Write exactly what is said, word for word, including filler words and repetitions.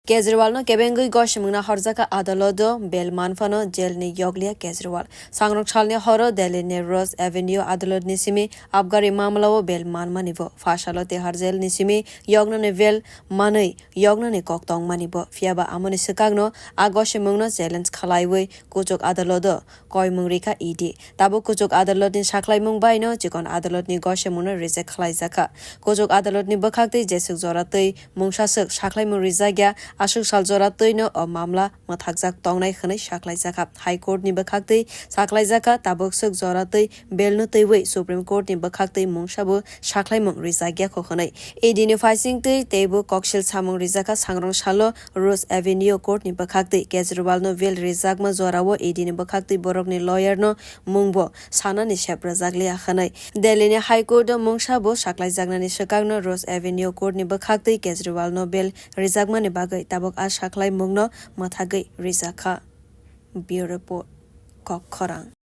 Kejriwalno kebengwi gosimungna horjakha adaloto, bail manphano jailni yokliya Kejriwal. Sangrong salni horo Delhini Rose Avenue adalotni simi abgari mamlao bail manmani bo. Phasalo Tihar jailni simi yoknani bail manwi yoknani kok tongmani bo. Phiyaba amoni swkangno a gosimungno challenge khlaiwi kuchuk adaloto koimung rikha E D. Tabuk kuchuk adalotni sakhlaimung baino chikon adalotni gosimungno reject khlaijakha. Kuchuk adalotni bwkhaktwi jeswk jora twi mungsaswk sakhlaimung rijakya, aswk sal jora twino o mamla mwthakjak tongnai hwnwi sakhlaijakha. High Courtni bwkhaktwi sakhlaijakha, tabuk swk jora twi bailno twiwi Supreme Courtni bwkhaktwi mungsabo sakhlaimung rijakya kho hwnwi. E D ni phaising twi teibo koksil samung rijakha sangrong salo Rose Avenue Courtni bwkhaktwi. Kejriwalno bail rijakma jorao E D ni bwkhaktwi borokni lawyerno mungbo sanani sep rwjakliya hwnwi. Delhini High Courto mungsabo sakhlaijaknani swkangno Rose Avenue Courtni bwkhaktwi Kejriwalno bail rijakmani bagwi tabuk a sakhlaimungno mwthagwi rijakkha. Bureau Report, Kokkhorang.